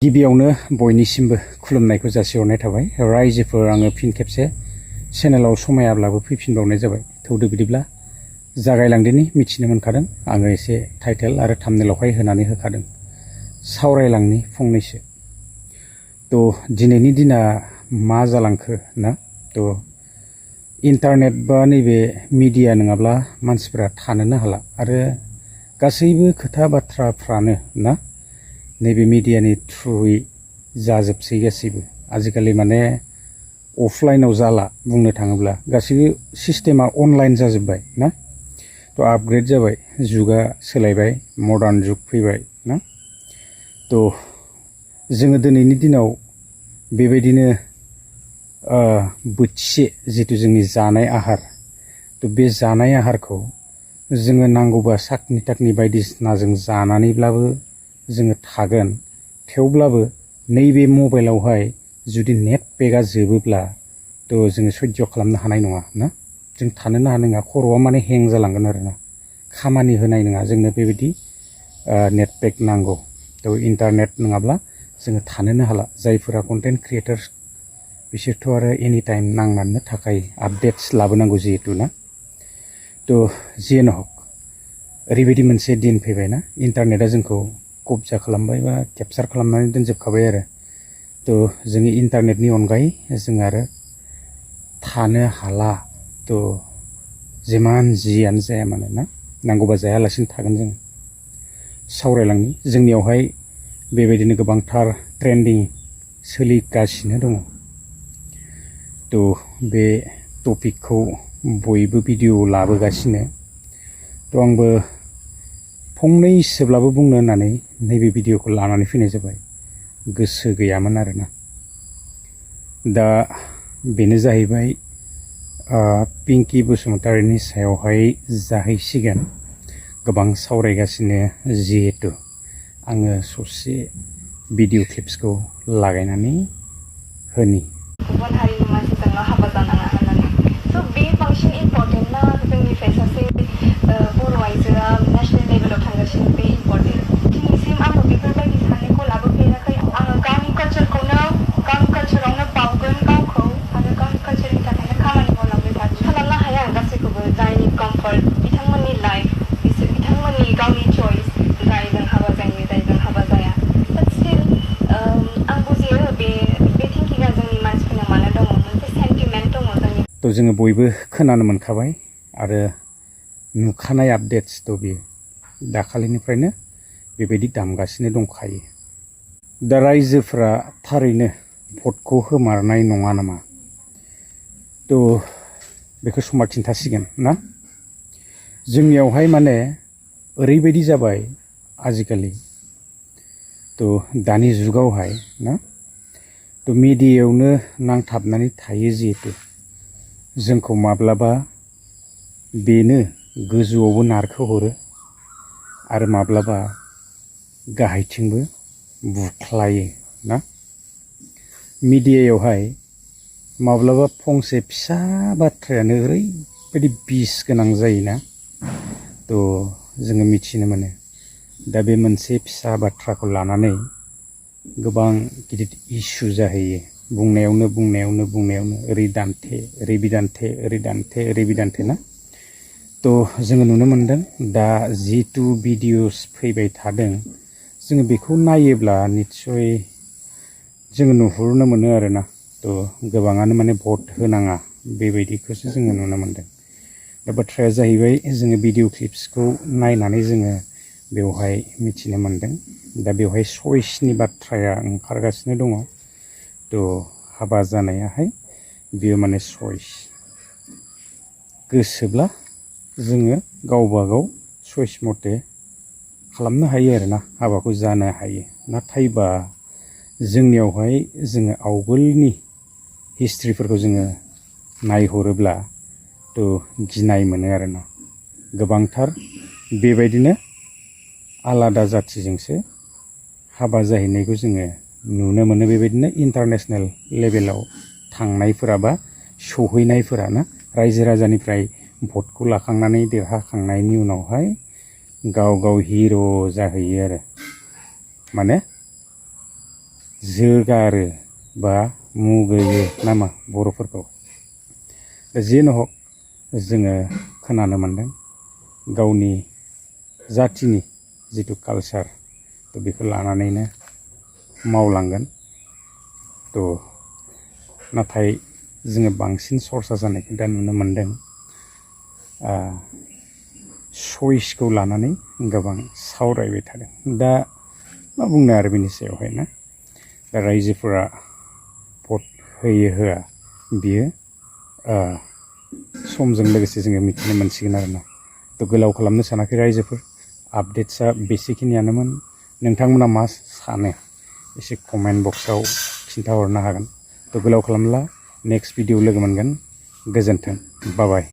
गिबियावनो बयनिसिमबो खुलुमनायखौ जासिहरनाय थाबाय रायजोफोर आङो फिन खेबसे चेनेलाव समायाब्लाबो फैफिनबावनाय जाबाय थौदो बिदिब्ला जागायलांदिनि मिथिनो मोनखादों आङो एसे टाइटेल आरो थाम्बनेलावहाय होनानै होखादों सावरायलांनि फंनैसो तो दिनैनि दिना मा जालांखो ना तो इन्टारनेट बा नैबे मिडिया नङाब्ला मानसिफोरा थानोनो हाला आरो गासैबो खोथा बाथ्राफ्रानो ना नैबे मिडियानि थ्रुयै जाजोबसै गासैबो आजिखालि माने अफलाइनाव जाला बुंनो थाङोब्ला गासैबो सिस्टेमा अनलाइन जाजोब्बाय ना तो आपग्रेड जाबाय जुगा सोलायबाय मडार्न जुग फैबाय ना तो जोङो दिनैनि दिनाव बेबायदिनो बोथिसे जितु जोंनि जानाय आहार तो बे जानाय आहारखौ जोङो नांगौबा साखनि ताखनि बायदिसिनाजों जानानैब्लाबो जोङो थागोन थेवब्लाबो नैबे मबाइलावहाय जुदि नेट पेकआ जोबोब्ला तो जोङो सह्य खालामनो हानाय नङा ना जों थानोनो हानाय नङा खर'आ माने हें जालांगोन आरोना खामानि होनाय नङा जोंनो बेबायदि नेट पेक नांगौ तो इन्टारनेट नङाब्ला जोङो थानोनो हाला जायफोरा कन्टेन्ट क्रिएटर्स बिसोरथ' आरो एनि टाइम नांनानै थाखाय आपडेट्स लाबोनांगौ जिहेतु ना तो जियानो हक ओरैबायदि मोनसे दिन फैबायना इन्टारनेटआ जोंखौ कब्जा खालामबाय बा केपचार खालामनानै दोनजोबखाबाय आरो तो जोंनि इन्टारनेटनि अनगायै जों आरो थानो हाला तो जिमान जियानो जाया मानो ना नांगौबा जायालासिनो थागोन जों सावरायलांनि जोंनियावहाय बेबायदिनो गोबांथार ट्रेन्डिं सोलिगासिनो दङ तो बे टपिकखौ बयबो भिडिअ लाबोगासिनो तो आंबो फंनैसोब्लाबो बुंनो होननानै नैबे भिडिअखौ लानानै फैनाय जाबाय गोसो गैयामोन आरोना दा बेनो जाहैबाय पिंकि बसुमतारीनि सायावहाय जाहैसिगोन गोबां सावरायगासिनो जिहेतु आङो ससे भिडिअ क्लिप्सखौ लागायनानै होनि गुबुन हारिनि मानसिजोंल' हाबा जानाङा होननानै स' बे बांसिन इम्परटेन्ट ना जोंनिफ्राय सासे बर' आइजोआ नेसनेल लेभेलाव थांगासिनो बे इम्परटेन्ट दिनैसिम आङो बेफोरबायदि साननायखौ लाबोफेराखै आङो गावनि कालचारावनो बावगोन गावखौ आरो गावनि कालचारनि थाखायनो खामानि मावलांबाय थागोन खालामनो हाया गासैखौबो जायनि कम्फर्ट बिथांमोननि लाइफ बिथांमोननि गावनि चइस जायजों हाबा जायो जायजों हाबा जाया बाट स्टिल आं बुजियो बे थिंकिंआ जोंनि मानसिफोरनाव मानो दङ मोनसे सेन्टिमेन्ट दङ जोंनि तो जोङो बयबो खोनानो मोनखाबाय आरो नुखानाय आपडेट्स तो बेयो दाखालिनिफ्रायनो बेबायदि दामगासिनो दंखायो दा रायजोफ्रा थारैनो भटखौ होमारनाय नङा नामा तो बेखौ समा खिन्थासिगोन ना जोंनियावहाय माने ओरैबायदि जाबाय आजिखालि तो दानि जुगावहाय ना तो मिडियायावनो नांथाबनानै थायो जिहेतु जोंखौ माब्लाबा बेनो गोजौआवबो नारखोहरो आरो माब्लाबा गाहायथिंबो बुख्लायो ना मिडियायावहाय माब्लाबा फंसे फिसा बाथ्रायानो ओरैबायदि बिस गोनां जायोना तो जोङो मिथिनो मोनो दा बे मोनसे फिसा बाथ्राखौ लानानै गोबां गिदिर इस्यु जाहैयो बुंनायावनो ओरै दान्थे ओरै बिदान्थे ना तो जोङो नुनो मोनदों दा जितु भिडिअस फैबाय थादों जोङो बेखौ नायोब्ला निस्सय जोङो नुहुरनो मोनो आरोना तो गोबाङानो माने भट होनाङा बेबायदिखौसो जोङो नुनो मोनदों दा बाथ्राया जाहैबाय जोङो भिडिअ क्लिप्सखौ नायनानै जोङो बेवहाय मिथिनो मोनदों दा बेवहाय चइसनि बाथ्राया ओंखारगासिनो दङ तो हाबा जानायाहाय बेयो माने चइस गोसोब्ला जोङो गावबा गाव चइस मथे खालामनो हायो आरोना हाबाखौ जानो हायो नाथायबा जोंनियावहाय जोङो आवगोलनि हिस्ट्रिफोरखौ जोङो नायहरोब्ला तो गिनाय मोनो आरोना गोबांथार बेबायदिनो आलादा जाथिजोंसो हाबा जाहैनायखौ जोङो नुनो मोनो बेबायदिनो इन्टारनेसनेल लेभेलाव थांनायफोरा बा सहैनायफोरा ना रायजो राजानिफ्राय भटखौ लाखांनानै देरहाखांनायनि उनावहाय गाव गाव हिर' जाहैयो आरो माने जोगारो बा मुगैयो नामा बर'फोरखौ। दा जेन' हक जोङो खोनानो मोन्दों गावनि जाथिनि जिथु कालसार थ' बेखौ लानानैनो मावलांगोन। थ' नाथाय जोङो बांसिन सरसा जानायखौ दा नुनो मोन्दों चइसखौ लानानै गोबां सावरायबाय थादों। दा मा बुंनो आरो बेनि सायावहाय ना, दा रायजोफोरा भट होयो होआ बियो समजों लोगोसे जोङो मिथिनो मोनसिगोन आरोना। थ' गोलाव खालामनो सानाखै रायजोफोर, आपडेट्सआ बेसेखिनियानोमोन। नोंथांमोना मा सानो एसे कमेन्ट बक्सआव खिन्थाहरनो हागोन। थ' गोलाव खालामला, नेक्स्ट भिडिअ लोगो मोनगोन। गोजोन्थों, बाय बाय।